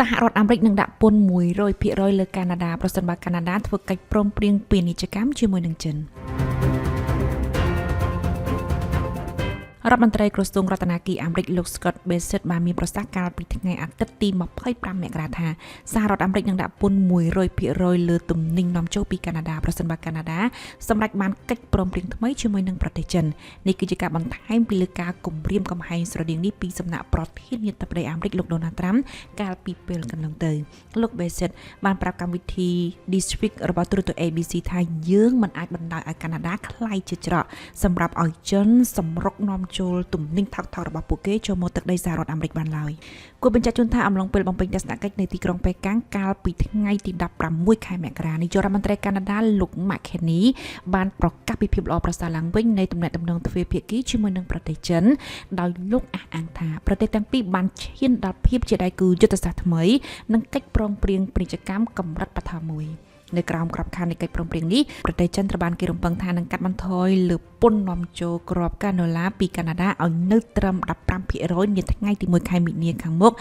សហរដ្ឋអាមេរិកនឹងដាក់ពន្ធ100%លើកាណាដាប្រសិនបើកាណាដាធ្វើកិច្ចព្រមព្រៀងពាណិជ្ជកម្មជាមួយនឹងចិន រដ្ឋមន្ត្រីក្រសួងរតនាគារអាមេរិកលោក Scott Bessent បានមានប្រសាសន៍កាលពីថ្ងៃអាទិត្យទី25មករាថាសហរដ្ឋអាមេរិកនឹងដាក់ពន្ធ100%លើទំនិញនាំចូលពីកាណាដាប្រសិនបើកាណាដាសម្រេចបានកិច្ចព្រមព្រៀងថ្មីជាមួយនឹងប្រទេសចិននេះគឺជាការបន្ថែមពីលើការគំរាមកំហែងស្រដៀងនេះពីសំណាក់ប្រធានាធិបតីអាមេរិកលោក Donald Trump កាលពីពេលកន្លងទៅលោក Bessent បានប្រាប់កម្មវិធី This Week របស់ទូរទស្សន៍ ABC ថាយើងមិនអាចបណ្ដោយឲ្យកាណាដាក្លាយជាច្រកសម្រាប់ឲ្យចិនសម្រុកនាំចូលទំនិញថោកៗរបស់ពួកគេចូលមកទឹកដីសហរដ្ឋអាមេរិកបានឡើយគួរបញ្ជាក់ជូនថាអំឡុងពេលបំពេញទស្សនកិច្ចនៅទីក្រុងប៉េកាំងកាលពីថ្ងៃទី16ខែមករានាយករដ្ឋមន្ត្រីកាណាដាលោក Mark Carney បានប្រកាសពីភាពល្អប្រសើរឡើងវិញនៃទំនាក់ទំនងទ្វេភាគីជាមួយនឹងប្រទេសចិនដោយលោកអះអាងថាប្រទេសទាំងពីរបានឈានដល់ភាពជាដៃគូយុទ្ធសាស្ត្រថ្មីនិងកិច្ចព្រមព្រៀងពាណិជ្ជកម្មកម្រិតបឋមមួយនៅក្រោមក្របខ័ណ្ឌនៃកិច្ចព្រមព្រៀងនេះប្រទេសចិនត្រូវបានគេរំពឹងថានឹងកាត់បន្ថយលើពន្ធនាំចូលគ្រាប់កាណូឡាពីកាណាដាឲ្យនៅត្រឹម15%នាថ្ងៃទី1ខែមីនាខាងមុខ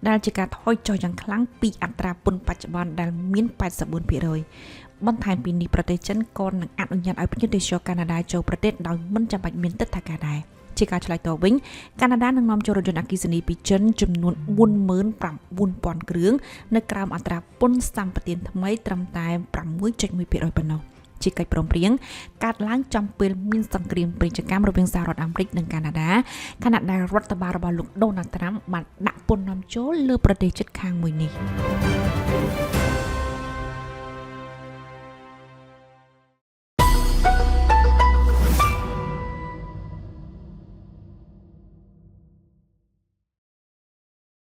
ដែលជាការថយចុះយ៉ាងខ្លាំងពីអត្រាពន្ធបច្ចុប្បន្នដែលមាន84%បន្ថែមពីនេះប្រទេសចិនក៏នឹងអនុញ្ញាតឲ្យភ្ញៀវទេសចរកាណាដាចូលប្រទេសដោយមិនចាំបាច់មានទិដ្ឋាការដែរជាការឆ្លើយតបវិញកាណាដានឹងនាំចូលរថយន្តអគ្គិសនីពីចិនចំនួន49,000គ្រឿងនៅក្រោមអត្រាពន្ធសម្បទានថ្មីត្រឹមតែ6.1%ប៉ុណ្ណោះជាកិច្ចព្រមព្រៀងកើតឡើងចំពេលមានសង្គ្រាមពាណិជ្ជកម្មរវាងសហរដ្ឋអាមេរិកនិងកាណាដាខណៈដែលរដ្ឋបាលរបស់លោកដូណាល់ត្រាំបានដាក់ពន្ធនាំចូលលើប្រទេសជិតខាងមួយនេះ។